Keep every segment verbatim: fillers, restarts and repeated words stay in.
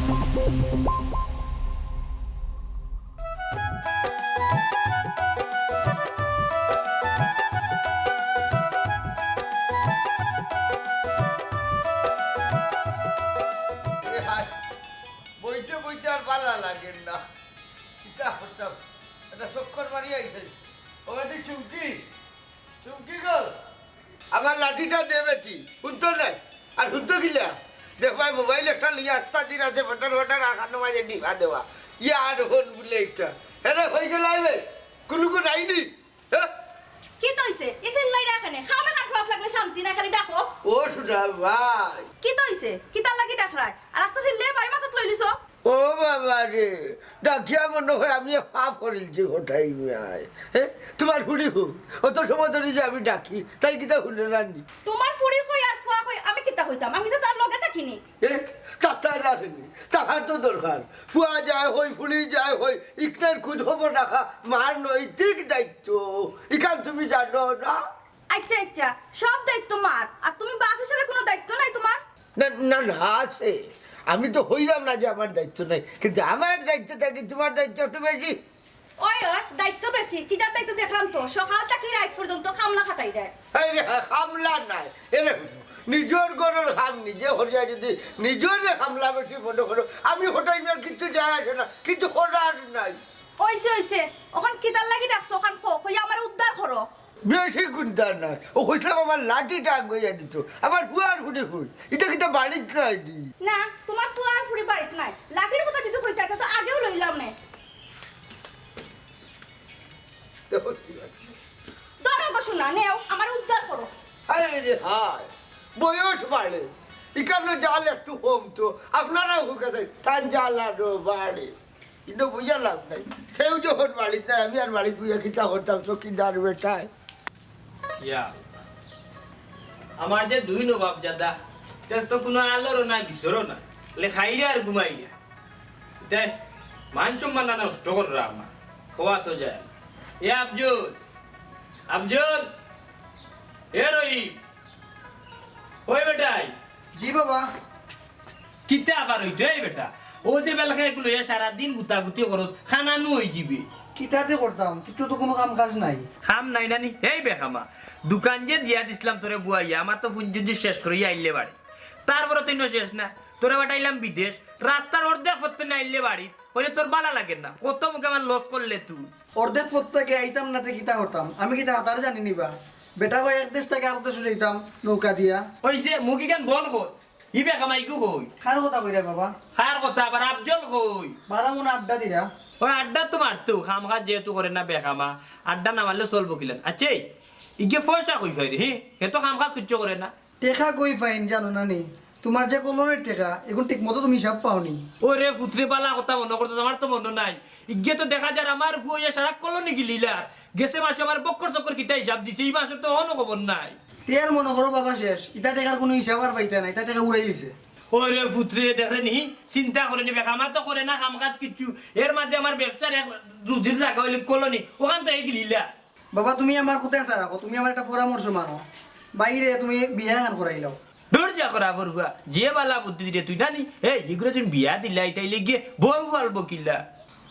এ হায়, বইতে বইতে আর ভালা লাগের না। কিতা করতাম? একটা চক্কর মারি আইছে। ও বেটি চুমকি, চুমকি গো, আমার লাঠিটা দে বেটি। হুনতো নাই? আর হুনতো কিলা? দেখ ভাই, মোবাইল একটা লইয়া আস্তা দিন আছে, ফটার ফটার আখানো মাঝে ডিভা দেওয়া। ইয়ার ফোন বলে একটা। হ্যাঁ রে, হয়ে গেল আইবে। কুলুকু নাইনি? হ্যাঁ? কিতা অইছে? ই চিল্লাইরা কেনে? খামে খার খাওয়াত লাগলে শান্তি নাই, খালি ডাকো। ও সুধা ভাই। কিতা অইছে? কিতার লাগি ডাকরায়? আর আস্তা চিল্লাইয়া বাড়ি মাথাত লইলিছো? ও বাবা রে, ডাকিয়া মনে হয় আমি পাপ করিলছি ঘটাই মিয়ায়। হ্যাঁ? তোমার ফুড়ি হুক, অত সময় ধরি যে আমি ডাকি, তাই কিতা হুনে না নি? তোমার ফুড়ি কই আর ফুয়া কই, আমি কিতা কইতাম? আমি তো তার লগে থাকিনি। এ, তা তার রাখেনি, তাহার তো দরকার। ফুয়া যায় হই, ফুড়ি যায় হই, ইকনার খুদ খবর রাখা মার নৈতিক দায়িত্ব। ইখান তুমি জানো না? আচ্ছা, আচ্ছা, সব দায়িত্ব মার, আর তুমি বাপ হিসেবে কোনো দায়িত্ব নাই তোমার? না, না, না, আছে। আমি তো কইলাম না যে আমার দায়িত্ব নাই, কিন্তু আমার দায়িত্ব থাকি তোমার দায়িত্ব একটু বেশি। ওই, ওই, দায়িত্ব বেশি। কিতার দায়িত্ব দেখরাম তো, সকাল থাকি রাইত পর্যন্ত কামলা খাটাইরায়। এই রে, কামলা নায়। এরে, নিজর ঘরর কাম নিজে করিয়া যদি নিজরে কামলা বেশি মনে করো, আমি ঘটাই মিয়ার কিচ্ছু যায় আসে না, কিচ্ছু করার নাই। অইছে, অইছে। অখন কিতার লাগি ডাকছো? অখন কও, কইয়া আমারে উদ্ধার করো। বেশি কুন্তা নায়। ও কইছিলাম আমার লাঠিটা আগুইয়া দিত। আমার ফুয়ার ফুড়ি কই? ইটা কিতা বাড়িত নাই নি? না, তোমার ফুয়ার ফুড়ি বাড়িত নাই। লাঠির কথা যদি কইতা, তা তো আগেউ লইলাম নে। দেখো কি আছে। ধরো গো সোনা, নেও, আমারে উদ্ধার করো। আরে রে হায়, বয়স বাড়ে, ইকানো জাল একটু কমতো। আপনারাও হুকা যায়, তান জাল আরো বাড়ে। কিন্তু বুঝা লাভ নাই, কেউ যখন বাড়িত নাই, আমি আর বাড়িত বুঝা কিতা করতাম, চকিদার বেটায়। ইয়া, আমার যে দুই নবাব জাদা, তার তো কোনো আলোরও নাই, বিচরও নাই, লে খাইরে আর ঘুমাইরে। ইতায় মান সম্মান না নষ্ট কররা আমার, খোয়া তো যায়। এ আফজল, আফজল, এ রহিম, ওই বেটাই। জি বাবা। কিতা আবার অইতো, এই বেটা? ও যে বেলকে এগুলো এ সারাদিন গুতাগুতি করস, খানা নু অই যিবে। কিতাতে করতাম, কিচ্ছু তো কোনো কাম কাজ নাই। কাম নাই না নি? এই বেখামা, দোকান যে দিয়া দিছলাম তোরে বুয়াইয়া, আমার তো পুঞ্জি শেষ করি আইলে বাড়ি। তারপরে তো ইনো শেষ না, তোরে পাঠাইলাম বিদেশ, রাস্তার অর্ধেক পথ থনে আইলে বাড়ি, কইলে তোর বালা লাগে না, কত মুখে আমার লস করলে তুই। অর্ধেক পথ থাকি আইতাম না তে কিতা করতাম? আমি কিতা হাতার জানি নিবা? বেটা ভাই এক দেশ থাকি আরো দেশে যাইতাম নৌকা দিয়া। অইছে, মুখ ইখান বন্ধ কর। ই বেখামা ইগু কই? কার কথা কইরা বাবা? কার কথা আবার? আফজল কই? বারা মনে আড্ডা দিরা। ওই আড্ডা তো মারতো, কাম কাজ যেহেতু করে না বেখামা, আড্ডা না মারলে চলবো কিলান? আচ্ছা, ইগে পয়সা কই পাই রে? হে, হে তো কাম কাজ কিচ্ছু করে না। টেকা কই পাইন জানো না নি? তোমার যে কলনের টেকা, এখন ঠিক মতো তুমি হিসাব পাও নি। ওরে পুতরে, বালা কথা মনো করতো, আমার তো মনো নাই। ইগে তো দেখা যার আমার ফুয়া সারা কলনি গিলিলা। গেছে মাসে আমার বক্কর চক্কর কিতা হিসাব দিছে, ই মাসে তো অনো খবর নাই। তে আর মনো করো বাবা শেষ, ইতা টেকার কোনো হিসাব আর পাইতা নাই, ইতা টেকা উড়াই লিছে। ওরে পুতরে, দেখরে নি, চিন্তা করে নি, বেখামা তো করে না কাম কাজ কিচ্ছু। এর মাঝে আমার ব্যবসার এক রুজির জাগা অইলে কলনি, অখান তো এই গিলিলা। বাবা, তুমি আমার কথা একটা রাখো, তুমি আমার একটা পরামর্শ মানো। বাইরে তুমি বিয়া এখান করাইলাও। দূর যা করা পড়ুয়া, যে বালা বুদ্ধি দিরে তুই নানি, এই, ইগুরে তুমি বিয়া দিলাই, তাইলে গিয়ে বউ আলবো কিলা?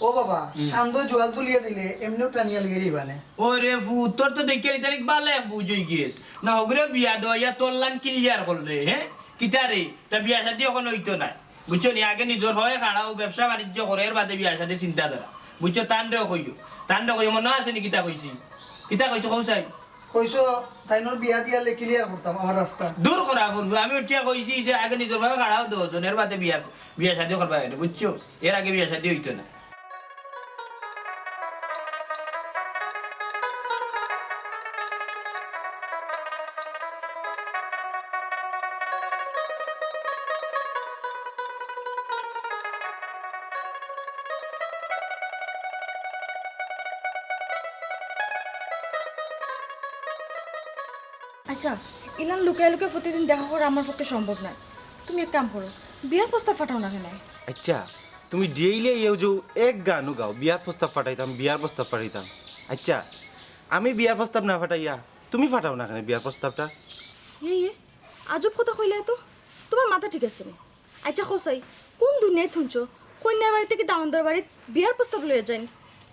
ও বাবা, হুম। কান্দো জোয়াল তুলিয়া দিলে এমনিও টানিয়া লিয়ে দিবা নে। ওরে ফু, তোর তো দেখিয়া ইতারিক বালা এক বুঝ অই গিয়েস। না হগরে বিয়া দেওয়া, ইয়া তোর লান clear করলে, হ্যাঁ? কিতা রে, তা বিয়া শাদি অখন অইতো না। বুঝছো নি? আগে নিজর হয় খাড়াও, ব্যবসা বাণিজ্য করো, এর বাদে বিয়া শাদি চিন্তা ধারা। বুঝছো? তানরেও কইও। তানরে কইও, মনো আছে নি কিতা কইছি? কিতা কইছো কও চাই? কইছো, তাইনর বিয়া দিয়ালে clear করতাম আমার রাস্তা। দূর করা পড়বো। আমি উঠিয়া কইছি যে আগে নিজর ভাবে খাড়াও দশ জন, এর বাদে বিয়া, বিয়া শাদি করবা এনে, বুঝছো? এর আগে বিয়া শাদি অইতো না। আচ্ছা, ইলান লুকাই লুকাই প্রতিদিন দেখা করা আমার পক্ষে সম্ভব নয়। তুমি এক কাম করো, বিয়ার প্রস্তাব পাঠাও না কেনে? আচ্ছা, তুমি daily এও যে এক গানও গাও, "বিয়ার প্রস্তাব পাঠাইতাম, বিয়ার প্রস্তাব পাঠাইতাম।" আচ্ছা, আমি বিয়ার প্রস্তাব না পাঠাইয়া তুমি পাঠাও না কেনে বিয়ার প্রস্তাবটা? ইয়ে, ইয়ে, আজব কথা কইলে তো। তোমার মাথা ঠিক আছে নি? আচ্ছা কও চাই, কোন দুনিয়াত হুনছো কইন্যার বাড়ি থাকি দামান্দর বাড়িত বিয়ার প্রস্তাব লইয়া যাইন?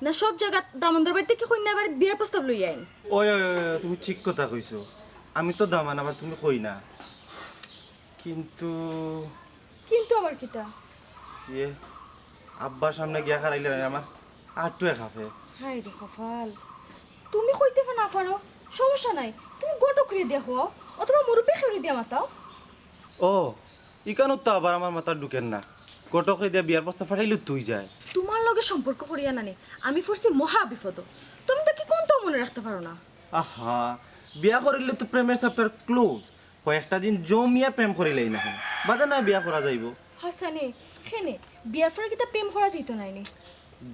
না সব জাগাত দামান্দর বাড়ি থাকি কইন্যার বাড়িত বিয়ার প্রস্তাব লইয়া আইন? ওই ওই ওই, ওই, তুমি ঠিক কথা কইছো। আমি তো দামান, আবার তুমি কইন্যা। কিন্তু কিন্তু আবার কিতা? ইয়ে, আব্বার সামনে গিয়া খাড়াইলে আমার আট্টুয়ে কাঁপে। হায় রে কপাল, তুমি কইতে না পারো, সমস্যা নাই, তুমি ঘটকরে দিয়া কও অথবা মুরব্বি কেউরে দিয়া মাতাও। ও, ইখানও তো আবার আমার মাথাত ঢুকের না। ঘটকরে দিয়া বিয়ার প্রস্তাব পাঠাইলে তুই যায়। তোমার লগে সম্পর্ক করিয়া নানি আমি পড়ছি মহা বিপদ। তুমি তো কি কোনটাও মনে রাখতে পারো না। আহা, বিয়া করিলে তো প্রেমের চ্যাপ্টার ক্লোজ। কয়েকটা দিন জমিয়া প্রেম করিলেই না হয়, বাদে না বিয়া করা যাইবো। হাসানে, কেনে বিয়ার পরে কিতা প্রেম করা যাইতো নায় নি?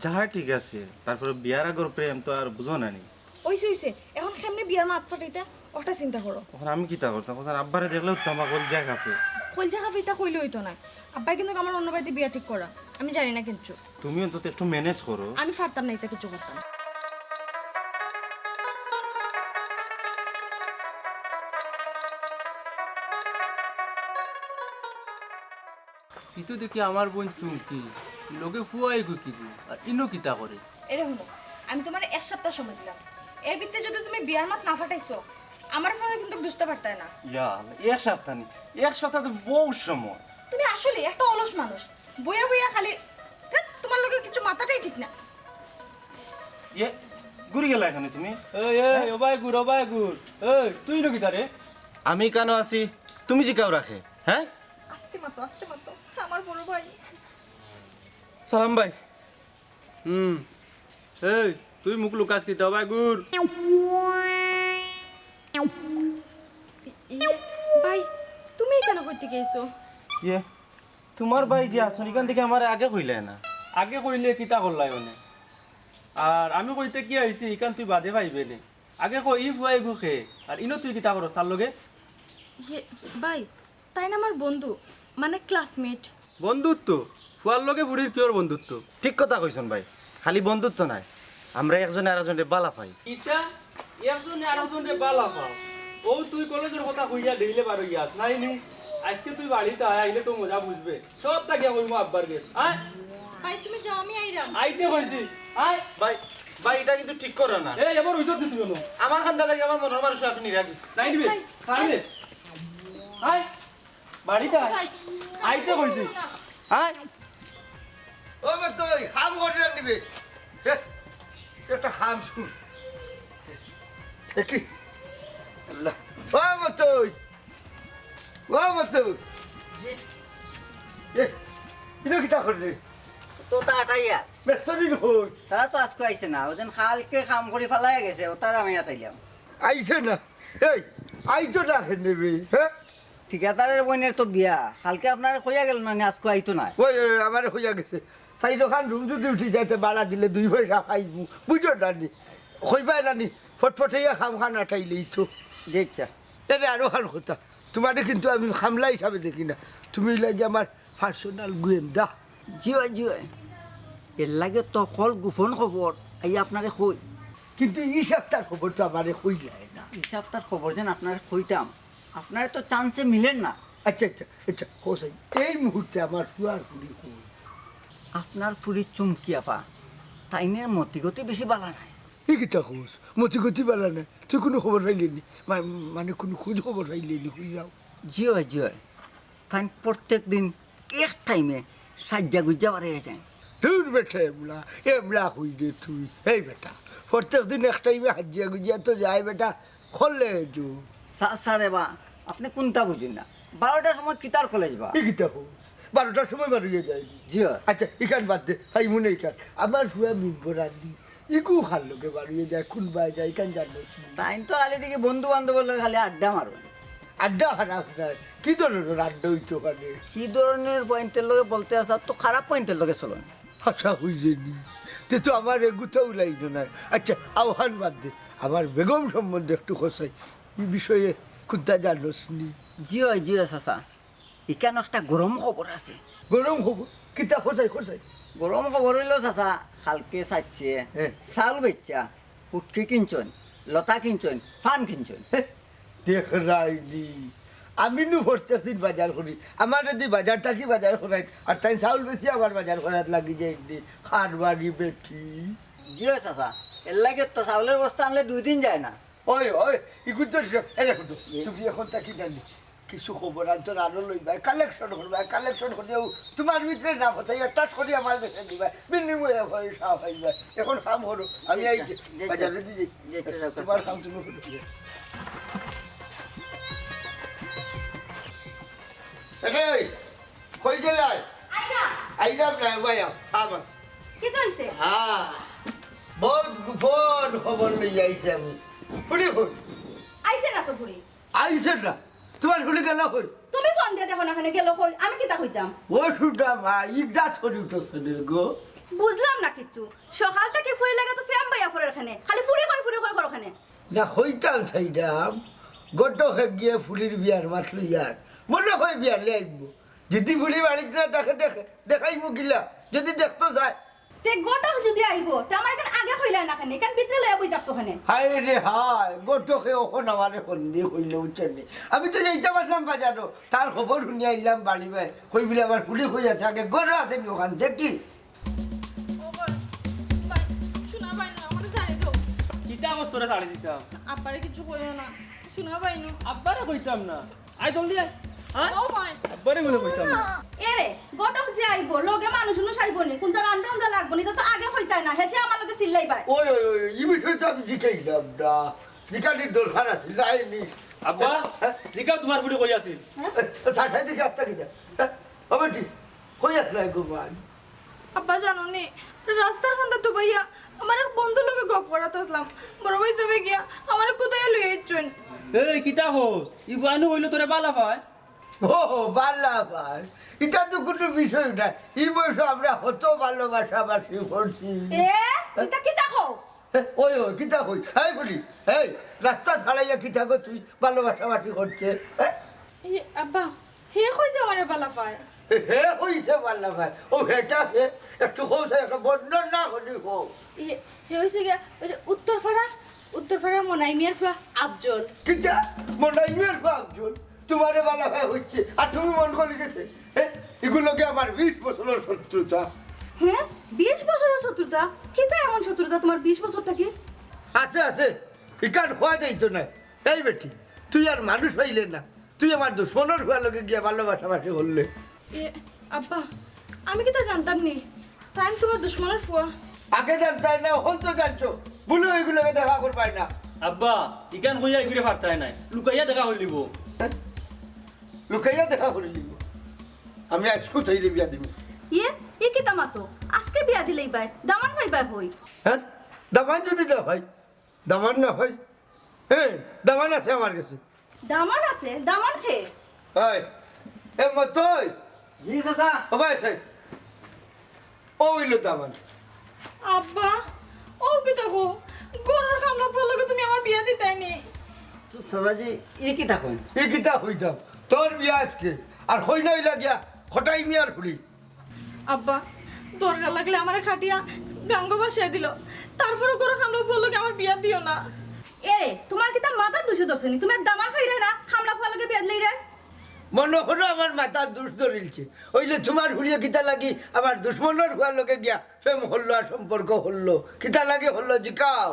যা ঠিক আছে, তারপরে বিয়ার আগর প্রেম তো আর বুঝো না নি। অইছে অইছে, এখন কেমনে বিয়ার মাত ফাটাইতা ওটা চিন্তা করো। এখন আমি কিতা করতাম? এখন আব্বারে দেখলেও তো আমার কলজা কাঁপে। কলজা কাঁপে ইতা কইলে অইতো নায়। আব্বায় কিন্তু আমার অন্য বাড়িত বিয়া ঠিক করা, আমি জানি না কিচ্ছু। তুমি অন্তত একটু ম্যানেজ করো। আমি পারতাম না ইতা কিছু করতাম। ইতো দেখি আমার বইন চুমকি, লগে ফুয়াইগু কিগু, আর ইনো কিতা করে? এরে হুনো, আমি তোমারে এক সপ্তাহ সময় দিলাম, এর ভিতরে যদি তুমি বিয়ার মাত না ফাটাইছো, আমার ফোনে কিন্তু দুষতে পারতায় না। ইয়া আল্লাহ, এক সপ্তাহ নি, এক সপ্তাহ তো বউত সময়। তুমি আসলে একটা অলস মানুষ, বইয়া বইয়া খালি, ধ্যাৎ, তোমার লগে কিছু মাতাটাই ঠিক না। ইয়ে, ঘুরি গেলা এখানে তুমি? এই, এই, ও বাই গুর, ও বাই গুর। এই, তুই ইনো কিতা রে? আমি কেন আছি? তুমি জিকাও রাখে, হ্যাঁ? আস্তে মাতো, আস্তে মাতো, আমার বড় ভাই। সালাম ভাই। হুম। এই, তুই মুখ লুকাস কিতা, ও বাই গুর? ইয়ে, ভাই, তুমি এখানে করতে গেছো? ইয়ে, তোমার ভাই যে আছইন, ইখান দেখি আমারে আগে কইলায় না। আগে কইলে কিতা করলাই মানে? আর আমি কইতে কি আইছি, ইখান তুই বাদে পাইবে নে। আগে কই, ই ফুয়াইগু কে, আর ইনো তুই কিতা করস তার লগে? ইয়ে, ভাই, তাইন আমার বন্ধু, মানে ক্লাসমেট। বন্ধুত্ব? ফুয়ার লগে ফুড়ির কিওর বন্ধুত্ব? ঠিক কথা কইছইন ভাই, খালি বন্ধুত্ব নায়, আমরা একজনে আরজনরে বালা পাই। ইতা একজনে আরজনরে বালা পাও। ও তুই কলেজর কথা কইয়া ডেইলে বার অইয়াস, নাই নি? আইজকে তুই বাড়িত আয়, আইলে তো মজা বুঝবে। সব থাকিয়া কইমু আব্বার গেছ। আয়, ভাই, তুমি যাও, আমি আইরাম। আইতে কইছি। আয়। ভাই, ভাই, ইটা কিন্তু ঠিক করো না। এই, এবার অইতো তুই কেন? আমার কান্দা লাগে, আমার মনর মানুষ আপনি রাখি। নাই দিবে। ভাই। পারবে? আয়। বাড়িত আয়। ভাই। আইতে কইছি। আয়। ও মা তুই কাম করবি না দিবে। হে, তুই একটা কাম শুন। এ কি? আল্লাহ। ও মা তুই। ও মা তুই। এ, ইনো কিতা কররে? তো তা আটাইয়া। মেস্তরি কই? তারা তো আজকে আইছে না, ওজন কালকে কাম করি ফালাই গেছে, ও তারা আমি আটাইলাম। আইছে না। এই, আইতো না কেনে বে, হ্যাঁ? ঠিকাদারের বইনের তো বিয়া, কালকে আপনারে কইয়া গেল না নি, আজকে আইতো না। ওই, ওই, আমারে কইয়া গেছে। চাইরোখান রুম যদি উঠি যাইতে ভাড়া দিলে দুই পয়সা পাইমু। বুঝো না নি? কইবায় না নি? ফটফটাইয়া কামখান আটাইলেই তো। জি আচ্ছা। এরে আরো খান কথা। তোমারে কিন্তু আমি কামলা হিসাবে দেখি না। তুমি লাগে আমার পার্সোনাল গোয়েন্দা। জি অয়, জি অয়। এর লাগে তো হকল গোপন খবর আই আপনারে কই। কিন্তু ই সপ্তাহর খবর তো আমারে কইলায় না। ই সপ্তাহর খবর যেন আপনারে কইতাম, আপনারে তো চান্সে মিলের না। আচ্ছা, আচ্ছা, আচ্ছা, হোসেন, এই মুহূর্তে আমার ফুয়ার ফুড়ি কই? আপনার ফুড়ি চুমকি আফা, তাইনের মতিগতি বেশি বালা নাই। ই কিতা খবর? মতিগতি বালা নাই? তুই কুনু খবর পাইলে নি? মা-, মানে কুনু খোঁজ খবর পাইলে নি? কই যাও? জি অয়, জি অয়। তাইন প্রত্যেক দিন এক টাইমে সাজ্জা গুজ্জা বাড়াইয়া যাইন। দূর বেটা, এমলা, এমলা কই রে তুই? এই বেটা, প্রত্যেক দিন এক টাইমে হাজিয়া গুজিয়া তো যায় বেটা, করলে জু। সা-, স্যার এবা, আপনি কুনতা বুঝইন না? বারোটার সময় কিতার কলেজ বা? ই কিতা খবর? বারোটার সময় বারইয়া যায় নি? জি অয়। আচ্ছা, ইখান বাদ দে, ভাই মনে ইখান। আমার ফুয়া মিম্বর আলী, ইগু কার লগে বারইয়া যায়, কুনবায় যায়, ইখান জানো নি? তাইন তো খালি দেখি বন্ধু বান্ধবর লগে খালি আড্ডা মারইন। আড্ডা খারাপ নায়, কি ধরনের আড্ডা অইতো পারে? কি ধরনের পয়েন্টের লগে বলতে আসা তো খারাপ পয়েন্টের লগে চলইন। আচ্ছা, হইলে নি। তে তো আমার এগুতাও লাইন নাই। আচ্ছা, আওহান বাদ দে, আমার বেগম সম্বন্ধে একটু কছাই, ই বিষয়ে কুনতা জানোস নি? জি অয়, জি অয় চাচা, ইখান একটা গরম খবর আছে। গরম খবর? কিতা কছাই, কছাই? গরম খবর অইলো চাচা, কালকে চাইছে, হ্যাঁ। চাউল বেচা, পুটকি কিনছইন, লতা কিনছইন, পান কিনছইন। হে, দেখরায় নি, আমি নু প্রত্যেক দিন বাজার করি, আমার যদি বাজার থাকি বাজার করাই, আর তাই চাউল বেশি আবার বাজার করাত লাগি যায় এমনি কারবারি বেটি। জি অয় চাচা, এর লাগে তো চাউলর বস্তা আনলে দুই দিন যায় না। ওই, ওই, ইগুন তো ঠিক আছে। এই দেখো তো, জি। তুমি এখন থাকি জানি কিছু খবর আনতো আরো লইবায়, কালেকশন করবায়, কালেকশন করিয়াও তোমার ভিতরে না ফসাইয়া টাচ করি আমার কাছে দিবায়, বিনিময়ে পয়সা পাইবায়। এখন কাম করো, আমি এই যে জি, জি। বাজারে দিয়ে যাই। জি, জি, জি। তোমার কাম তুমি করো। এই, কই গেলায়? আইরাম। আইরাম না, ভাই, আও, আম আছে। কিতা অইছে? হ্যাঁ, বহুত গোপন খবর লই আইছি আমি। ফুড়ি কই? আইছে না তো ফুড়ি। আইছে না? তোমার ফুড়ি গেল কই? তুমি ফোন দিয়া দেখো না কেনে গেল কই, আমি কিতা কইতাম? ও সুদা মা, ইজ্জত করি উঠো কেনে গো? বুঝলাম না কিচ্ছু। সকাল থাকি ফুড়ির লাগি তো ফেম বাইয়া পড়ের কেনে, খালি ফুড়ি কই, ফুড়ি কই করো কেনে। না, কইতাম চাইরাম, ঘটকে গিয়া ফুড়ির বিয়ার মাত লইয়ার, মনে কয় বিয়ালে আইবো। যদি ফুড়ি বাড়িত না থাকে, দেখে, দেখাইবো কিলা, যদি দেখতো যায়। তে ঘটক যদি আইবো, তে আমার এখান আগে কইলায় না কেনে, এখান ভিতরে লইয়া বই থাকছো কেনে। হায় রে হায়, ঘটকে অখন আমারে ফোন দিয়া কইলো, বুঝছো নি? আমি তো যাইতাম আছলাম বাজারো, তার খবর হুনিয়া আইলাম বাড়ি বায়, কই বলে আমার ফুড়ি কই আছে, আগে ঘরো আছে নি অখান দেখি। ও ভাই, ভাই, শোনা ভাই না, আমারে ছাড়ি দাও। কিতা অবস্থা তোরে ছাড়ি দিতাম? আব্বারে কিছু কইও না, শোনা ভাই নু। আব্বারে কইতাম না। আয় জলদি আয়। হ্যাঁ? ও ভাই। আব্বারে বলে কইতাম না। এরে, ঘটক যে আইবো, লগে মানুষ উনুষ আইবো নি, কোনটা রান্দা উন্দা লাগবো নি, তো, তো আগে কইতায় না, হেষে আমার লগে চিল্লাইবায়। ওই, ওই, ওই, ই বিষয়ে তো আমি জিকাইলাম না। জিকানির দরকার আছে, যায়নি। আব্বা, হ্যাঁ? জিকাও তোমার ফুড়ি কই আছিল? এ, এ, সাসাই দিকে আত্মা কি যা? হ্যাঁ? ও বেটি, কই আসলাই গো ভাই? আব্বা জানো নি, রাস্তার কান্দাত তো ভাইয়া, আমার এক বন্ধুর লগে গপ করাত আছলাম, বড় ভাই যাবে গিয়া, আমারে কুদাইয়া লই আইছইন। এই, কিতা কও? ই ফুয়াইনু কইলো তোরে বালা পায়? ও, বালা পায়? ইটা তো কোনো বিষয় না। ই বয়সে আমরা কত ভালোবাসাবাসি করছি। এ, ইটা কিতা কও? এ, ওই, ওই, কিতা কই? এই বলি, এই, রাস্তা ছাড়াইয়া কিতা গো তুই ভালোবাসাবাসি করছে? এ? এই, আব্বা, হে কইছে আমারে বালা পায়। এ, হে কইছে বালা পায়? ও, হেটা হে, একটু কও চাই, একটা বর্ণনা করি কও। ইয়ে, হে হইছে গিয়া, ওই যে উত্তরপাড়া, উত্তরপাড়ার মনাই মিয়ার ফুয়া আফজল। কিতা? মনাই মিয়ার ফুয়া আফজল? তোমারে বালা পায় কইছে, আর তুমি মন করি গেছে? হ্যাঁ? ইগুর লগে আমার বিশ বছরের শত্রুতা। হ্যাঁ? বিশ বছরের শত্রুতা? কিতা এমন শত্রুতা তোমার বিশ বছর থাকি? আছে, আছে। ইখান কওয়া যাইতো না। এই বেটি, তুই আর মানুষ অইলে না। তুই আমার দুশমনর ফুয়ার লগে গিয়া ভালোবাসাবাসি করলে। এ, আব্বা, আমি কিতা জানতাম নি? তাইন তোমার দুশমনর ফুয়া। আগে জানতায় না, অখন তো জানছো। ভুলে ইগুর লগে দেখা করবায় না। আব্বা, ইখান কইয়া ইগুরে পারতায় নায়। লুকাইয়া দেখা করিলিবো। হ্যাঁ? লুকাইয়া দেখা করিলিবো। আমি আইজকু তাইরে বিয়া দিমু। ইয়ে, ই কিতা মাতো? আইজকে বিয়া দিলাইবায়, দামান পাইবায় কই? হ্যাঁ? দামান যদি না পাই, দামান না পাই? হ্যাঁ, দামান আছে আমার গেছে। দামান আছে? দামান কে? এই, এ মতই। জি চাচা। ও ভাই, সাই। ও অইলো দামান। আব্বা, ও কিতা কও? ঘরর কামলা ফুয়ার লগে তুমি আমার বিয়া দিতায় নি? চাচাজি, ই কিতা কইন? ই কিতা কইতাম? তোর বিয়া আইজকে। আর কইনা অইলা গিয়া কটাই মিয়ার ফুড়ি। আব্বা, দরকার লাগলে আমারে কাটিয়া গাঙ্গো ভাসাই দিলাও, তারপরেও ঘরর কামলা ফুয়ার লগে আমার বিয়া দিও না। এরে, তোমার কিতা মাথাত দুষ ধরছে নি? তুমি দামান পাইরায় না, কামলা ফুয়ার লগে বিয়া দিলাইরায়। মনো করো আমার মাথাত দুষ ধরিলছে। অইলে তোমার ফুড়িয়ে কিতা লাগি আমার দুশমনর ফুয়ার লগে গিয়া প্রেম করলো আর সম্পর্ক করলো? কিতা লাগি করলো জিকাও।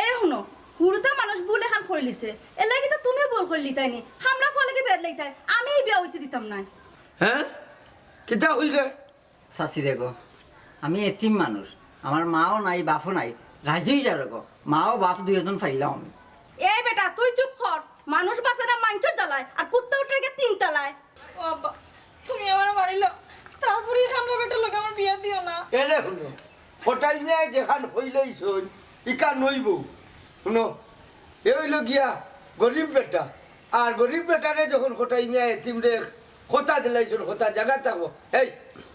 এরে হুনো, হুরুতা মানুষ ভুল এখান করিলিছে, এর লাগি তো তুমি ভুল করিলিতায় নি, কামলা ফুয়ার লগে বিয়া দিলাইতায়, আমি ই বিয়া অইতে দিতাম নায়। হ্যাঁ? কিতা কইলে? চাচি রে গো, আমি এতিম মানুষ, আমার মাও নাই, বাপও নাই, রাজি অই যাও রে গো, মাও বাপ দুইজন পাইলাম আমি। এই বেটা, তুই চুপ কর, মানুষ বাঁচে না মাইনষর জ্বালায়, আর কুত্তা উঠে গিয়া তিন তলায়। ও আব্বা, তুমি আমারে মারিলাও, তারপরে ই কামলা বেটার লগে আমার বিয়া দিও না। এরে হুনো, কটাই মিয়ায় যেখান কইলাইছইন, ইখান অইবো। হুনো, এ অইলো গিয়া গরিব বেটা, আর গরিব বেটারে যখন কটাই মিয়ায় এতিমরে কথা দিলাইছইন, কথা জাগাত থাকবো। এই,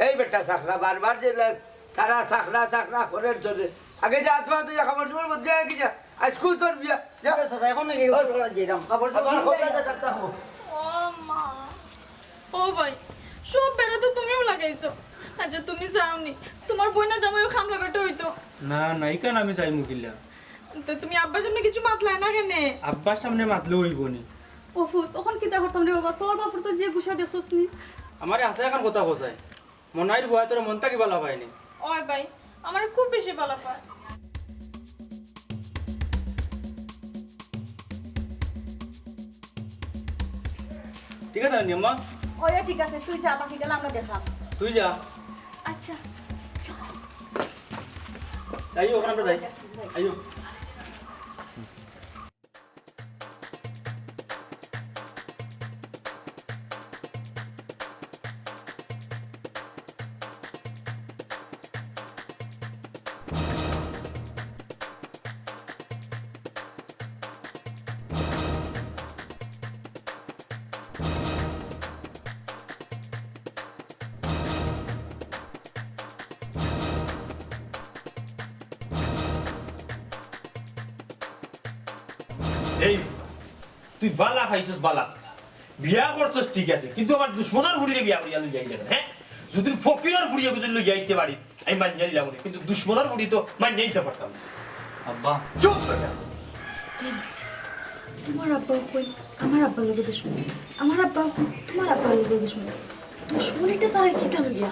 এই বেটা চাকরা, বারবার যে লা-, তারা চাকরা, চাকরা করের জন্যে। আগে যা, আতমা তুই কাপড় চোপড় বদলে আয় কি যা। আইজকু তোর বিয়া, যা। ঠিক আছে, এখন নাকি গোসল করা যাইতাম। কাপড় চোপড় আমার কথা জাগাত থাকবো। ও মা, ও ভাই, সব বেড়া তো তুমিও লাগাইছো। আচ্ছা, তুমি যাও নি, তোমার বইন না জামাইও কামলা বেটা অইতো। না, না, ইখান আমি যাইমু কিলা? তো তুমি আব্বার সামনে কিছু মাতলায় না কেনে? আব্বার সামনে মাতলে অইবো নি। ও ফুত, অখন কিতা করতাম রে বাবা? তোর বাপরে তো যে গুছা দেখছস নি। আমারে হাছা একখান কথা কও চাই, মনাইর ফুয়ায় তোরে মন থাকি ভালা পায়নি। ওই ভাই, আমারে খুব বেশি ভালা পায়। ঠিক আছে নি আম্মা? ওই ঠিক আছে, তুই যা, বাকি গেলে আমরা দেখলাম। তুই যা। আচ্ছা। আইও, অখন আমরা যাই। আইও। এই, তুই ভালা পাইছস, ভালা কথা। বিয়া করছস ঠিক আছে, কিন্তু আমার দুশমনর ফুড়িরে বিয়া করিয়া লইয়া আইলে না, হ্যাঁ? যদি ফকিরর ফুড়ি এগু লইয়া আইতে পারি, আমি মানিয়া নিলাম, কিন্তু দুশমনর ফুড়ি তো মানিয়া নিতে পারতাম না। আব্বা। চুপ বেটা। তোমার আব্বা কই? আমার আব্বার লগে দুশমনি। আমার আব্বা কই? তোমার আব্বার লগে দুশমনি। দুশমনিটা তারা কিতা লইয়া?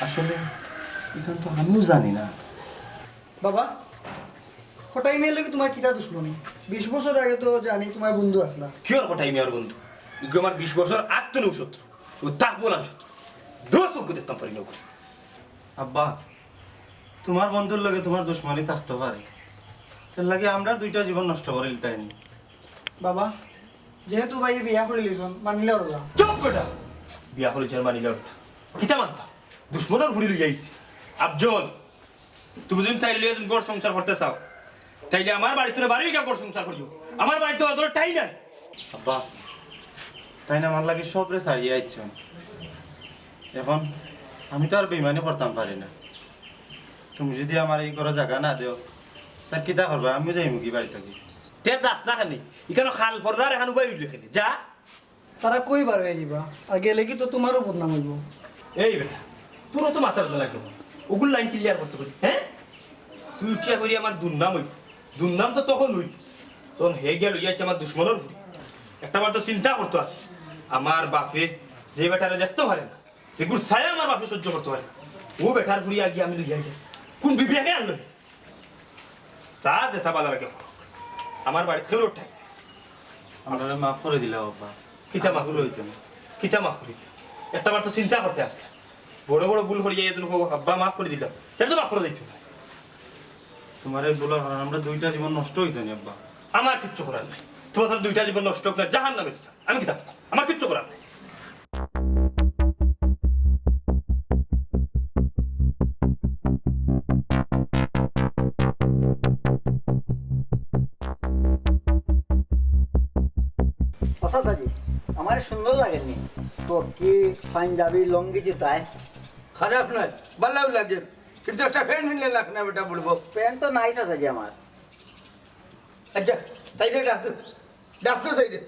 আসলে, ইখান তো আমিও জানি না। বাবা, কটাই মিয়ার লগে তোমার কিতা দুশমনি? বিশ বছর আগে তো জানি তোমার বন্ধু আছলা। কিওর কটাই মিয়ার বন্ধু? ইগু আমার বিশ বছর আগ থনেউ শত্রু। ও থাকবো না শত্রু। দোষ ওকে দেখতাম পারি না ওকে। আব্বা, তোমার বন্ধুর লগে তোমার দুশমনি থাকতো পারে। এর লাগি আমরার দুইটা জীবন নষ্ট করিলিতায় নি। বাবা, যেহেতু ভাইয়ে বিয়া করিলিছইন, মানিলে অইবো। চুপ বেটা! বিয়া করিলিছইন, মানিলে অইবো। কিতা মানতা? দুশমনর ফুড়ি লইয়া আইছি। আফজল, তুমি যদি তাইর লগে ঘর সংসার করতে চাও, তাইলে আমার বাড়িত বারই গিয়া ঘর সংসার করিও। আমার বাড়িত অত ঠাই নাই। আব্বা, তাইন আমার লাগি সবরে ছাড়িয়া আইছইন। এখন আমি তো আর বেইমানি করতাম পারি না। তুমি যদি আমারে ই ঘরো জাগা না দেও, তে কিতা করবায়? আমিও যাইমুগি বাড়ি থাকি। তে যাস না কেনে? ইখানো খাল পড়রার এখান উবাই উঠলে কেনে? যা। তারা কই বার অইযিবা? আর গেলে কি তো তোমারও বদনাম অইবো? এই বেটা, তোরও তো মাথার ব্যথা লাগলো। ওগুর লাইন ক্লিয়ার করতে পারি, হ্যাঁ? তুই উঠিয়া করি আমার দুর্নাম অইবো। দুর্নাম তো তখন অইবো, তখন হে গিয়া লইয়া আইছে আমার দুশমনর ফুড়ি। একটা বার তো চিন্তা করতো আছে। আমার বাপে যে বেটারে দেখতো পারে না, যেগুর ছায়া আমার বাপে সহ্য করতো পারে না, ও বেটার ফুড়ি আগে আমি লইয়া আইলাম। কোন বিবেকে আনলো? যা যেতা ভালা লাগে করো। আমার বাড়িত কেউর ঠাই নাই। আমরারে মাফ করি দিলাও আব্বা। কিতা মাফ করি দিতাম? কিতা মাফ করি দিতাম? একটা বার তো চিন্তা করতে আসতে। বড় বড় ভুল করিয়া এই জন্য কও, "আব্বা, মাফ করি দিলাম।" কেনে তো মাফ করি দিতাম না? তোমার এই ভুলর কারণে আমরার দুইটা জীবন নষ্ট অইতো নি, আব্বা। আমার কিচ্ছু করার নাই। তোমার দুইটা জীবন নষ্ট হোক না, জাহান্নামে যাও। আমি কিতা করতাম? আমার কিচ্ছু করার নাই। ও চাচাজি, আমারে সুন্দর লাগের নি। তোর কি পাঞ্জাবি লুঙ্গি জুতায়? খারাপ নায়, ভালাউ লাগে, কিন্তু একটা প্যান্ট নিলে লাখ না বেটা বলবো। প্যান্ট তো নাই চাচাজি আমার। আচ্ছা, তাইরে ডাক দে, ডাক দে তাইরে।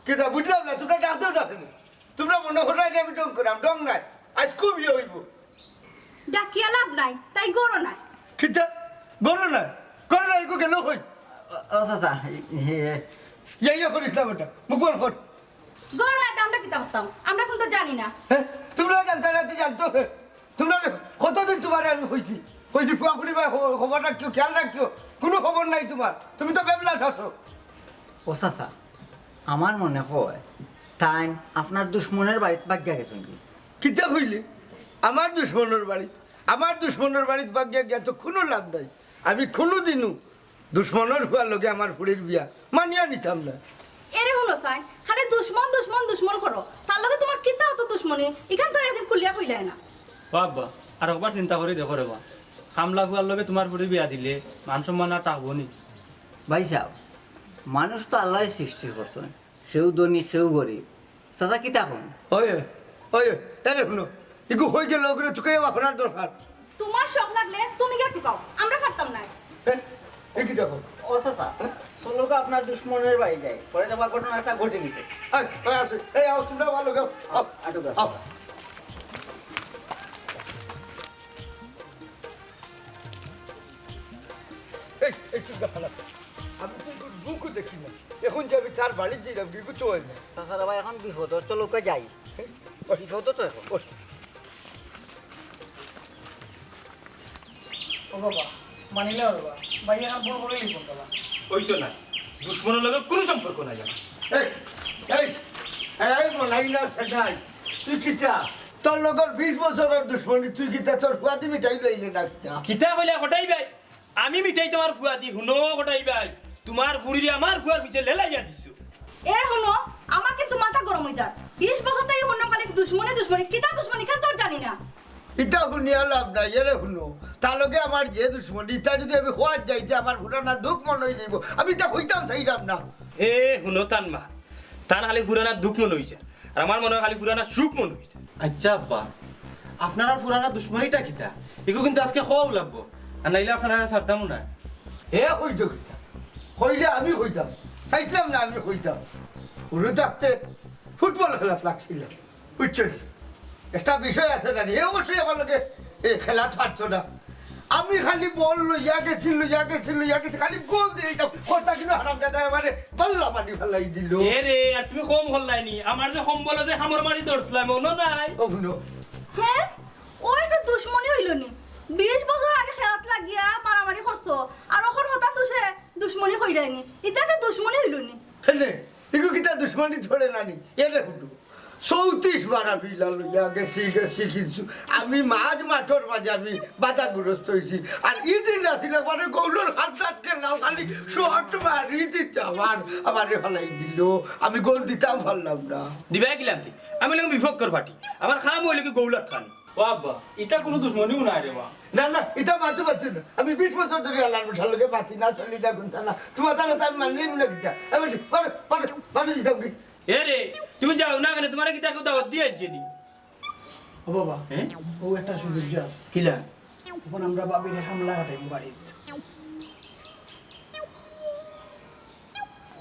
কিতা বুঝলাম না, তোমরা ডাক দেও না কেনে? তোমরা মনো করো যে আমি ঢং করাম, ঢং নায়। আইজ খুব ইয়ে অইবো। ডাকিয়া লাভ নাই, তাই ঘরো নাই। কিতা? ঘরো নাই? ঘরো নাই, ইগু গেল কই? ও, ও চাচা, ই-, ই-, ইয়া, ইয়া করিস না বেটা, মুখ বন্ধ কর। ঘরো নাই তো আমরা কিতা করতাম? আমরা কুন্তা জানি না। হ্যাঁ? তোমরা জানতা না, তুই জানতো? হ্যাঁ? তোমরা কতদিন তোমারে আমি কইছি, কইছি, "ফুয়া ফুড়ি ভাই, খবর, খবর রাখিও, খেয়াল রাখিও, কুনু খবর নাই তোমার, তুমি তো বেবলা শাসো।" ও চাচা, আমার মনে হয় তাইন আপনার দুশমনর বাড়িত ভাগিয়া গেছইন গি। কিতা কইলে? আমার দুশমনর বাড়িত? আমার দুশমনর বাড়িত ভাগিয়া গিয়া তো কুনু লাভ নাই। আমি কুনুদিনও দুশমনর ফুয়ার লগে আমার ফুড়ির বিয়া মানিয়া নিতাম না। এরে হুনো চাইন, খালি দুশমন, দুশমন, দুশমন করো। তার লগে তোমার কিতা অত দুশমনি? ইখান তো একদিন খুলিয়া কইলায় না। ও আব্বা, আর একবার চিন্তা করি দেখো রে বা। কামলা ফুয়ার লগে তোমার ফুড়ি বিয়া দিলে মান সম্মান আর থাকবো নি? ভাইসাব, মানুষ তো আল্লায় সৃষ্টি করছইন, কেউ ধনী, কেউ গরিব। চাচা কিতা কইন? ওই, ওই, এরে হুনো, ইগু কই গেল, ওগুরে তুকাইয়া বার করার দরকার। তোমার শখ লাগলে তুমি গিয়া তুকাও, আমরা পারতাম নায়। এ, এ কিতা কও? ও চাচা, চলো তো আপনার দুশমনর বাড়ি যাই, পরে দেখবা ঘটনা একটা ঘটে গেছে। এই, ওই আছে, এই আও, তোমরা ভালা গাও, আও, আটো দাও। আও। এই, এই, চুপ কর, হালা। আমি তো এগুর মুখও দেখি না। এখন যে আমি তার বাড়িত যাইলাম, কি করতে হয় না? চাচা রে ভাই, এখন বিপদ, চলো ওকে যাই। বিপদ তো এখন। ওই। ও বাবা, মানি না বাবা, ভাই এখন ভুল করে লিখুন বাবা। ওই তো না, দুশমনের লগে কোনো সম্পর্ক নাই আমার। এই, এই, এই, মনাই না সেটাই। তুই কিতা? তোর লগর বিশ বছরের দুশমনি, তুই কিতা তোর ফুয়াদি মিটাই লইলে না কিতা? কিতা কইলা কটাই ভাই? আমি মিটাই তোমার ফুয়াদি, হুনো কটাই ভাই। তোমার ফুরিরে আমার ফুয়ার পিছে লেলাইয়া দিছো। এ হুনো, আমার কিন্তু মাথা গরম অই যার। বিশ বছর থাকি হুনলাম খালি দুশমনি, দুশমনি। কিতা দুশমনি, কেন তোর জানি না? ইতা হুনিয়া লাভ নাই, এরে হুনো। তার লগে আমার যে দুশমনি, ইতা যদি আমি খোয়াত যাইতে আমার ফুরানা দুখ মন অই যাইব। আমি ইতা কইতাম চাইলাম না। এ হুনো তান মা, তান খালি ফুরানা দুখ মন অইছে। আর আমার মনে হয় খালি ফুরানা সুখ মন অইছে। আচ্ছা আব্বা, আপনার আর ফুরানা দুশমনিটা কিতা? ইগু কিন্তু আজকে খোয়াও লাগবো, আর নাইলে আপনার আর ছাড়তামও না। এ কইতো কিতা? কইলে আমি কইতাম, চাইতাম না আমি কইতাম। হুরু থাকতে ফুটবল খেলাত লাগছিলাম, বুঝছো নি? একটা বিষয় আছে না নি, এ অবশ্যই আমার লগে এ খেলাত পারতো না। আমি খালি বল লইয়া গেছি, লইয়া গেছি, লইয়া গেছি, খালি গোল দিয়ে দিতাম। কর্তা কিন্তু হারাম দাদা এবারে পাল্লা মারি ফালাই দিল। এ রে, আর তুমি কম হল্লাই নি, আমার যে সম্বল যে কামড় মারি ধরছিলাম, মনো নাই? ও হুনো। হ্যাঁ, ও একটা দুশমনি হইল নি। বিশ বছর আগে খেলাত লাগিয়া মারামারি করছো, আর অখন হঠাৎ দুষে দুশমনি কইরায় নি। ইটা একটা দুশমনি হইল নি। হেনে, ইগু কিতা দুশমনি ধরে না নি? এরে হুটু। চৌত্রিশ বার আমি ইলা লইয়া গেছি, গেছি কিছু। আমি মাঝ মাঠর মাঝে আমি বাধাগ্রস্ত হইছি। আর ইদিন রাতি না মানে গোলর হাত হাত খেলাম, খালি শর্ট মারি দিতে আমার, আমারে ফালাই দিল। আমি গোল দিতাম পারলাম না। দিবাই কিলাম তুই? আমি লোক বিপক্ষর পার্টি। আমার কাম হইল কি গোল আটকানো। ও আব্বা, ইটা কোনো দুশমনিও নাই রে বা। না, না, ইটা মানতে পারছি না। আমি বিশ বছর ধরে আল্লাহর মশার লগে মাতি না, চলি না, গুনতা না। তোমার তাহলে তো আমি মানলেই মনে কিতা। আমি বলি, পারো, পারো, পারো দিতাম কি? এ রে, তুমি যাও না কেনে? তোমারে কিতা কেউ দাওয়াত দিয়া আইছে নি? ও বাবা, হ্যাঁ? ও একটা সুযোগ যার। কিলা? এখন আমরা বাবিরে হামলা কাটাইব বাড়িত।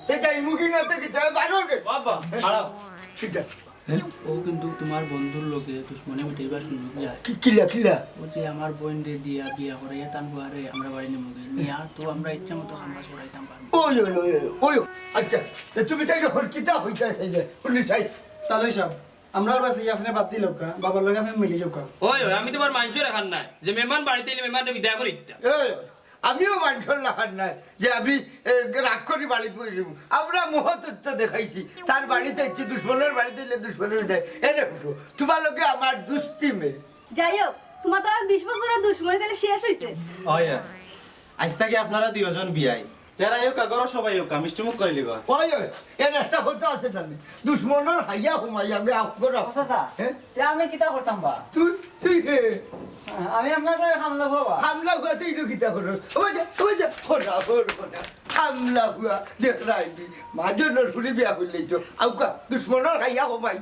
তে যাইমু কি না তে কিতা? বারো রে। বাবা, খারাপ। কিতা? ও কিন্তু তোমার বন্ধুর লগে দুশমনি মিটাইবার সুযোগ যায়। কি, কিলা, কিলা? ও যে আমার বোন রে দিয়া বিয়া করাইয়া তান বুয়ারে আমরা বাড়ি নিমুগে। নিয়া তো আমরা ইচ্ছা মতো কাম কাজ করাইতাম পারবো। ওই, ওই, ওই, ওই, ওই। আচ্ছা, তে তুমি তাই যখন কিতা হইতা চাইলে, পুলিশ আই। তাহলে সব, আমরা ওর কাছে আপনি বাদ দিল কা, বাবার লগে আপনি মিলি যাও কা। ওই, ওই, আমি তোমার মানষর এখান নাই। যে মেহমান বাড়িত আইলে মেহমানরে বিদায় করি দিতাম। এই, আমিও মানষর লাখান নাই যে আমি, এ, রাগ করি বাড়িত বই যাবো। আমরা মহতত্ব দেখাইছি, তার বাড়িত আইছি, দুশমনের বাড়িত আইলে দুশমনের বিদায়। এরে হুনো, তোমার লগে আমার দুস্তি মে। যাই হোক, তোমার তো আর বিশ বছরের দুশমনি তাহলে শেষ হইছে। ওই, ওই। আজ থাকি আপনারা দুইজন বিয়াই। তেরা আইও কা, ঘরর সবাই আইও কা, মিষ্টি মুখ করি লিবা। ওই, ওই, এর একটা কথা আছে জানি। দুশমনর হাইয়া হুমাইয়া গে আফ করো। আচ্ছা, আচ্ছা। হ্যাঁ? তে আমি কিতা করতাম বা? তুই, তুই হে। আমি আপনার ঘরে হামলা হবা? হামলা হওয়াতে ইনো কিতা করো? ওই যে, ওই যে, খোটা, খোটা, খোটা। হামলা হুয়া, দেখ রাইনি। মাজনর ফুরি বিয়া করলেই তো। আউকা, দুশমনর হাইয়া হুমাই।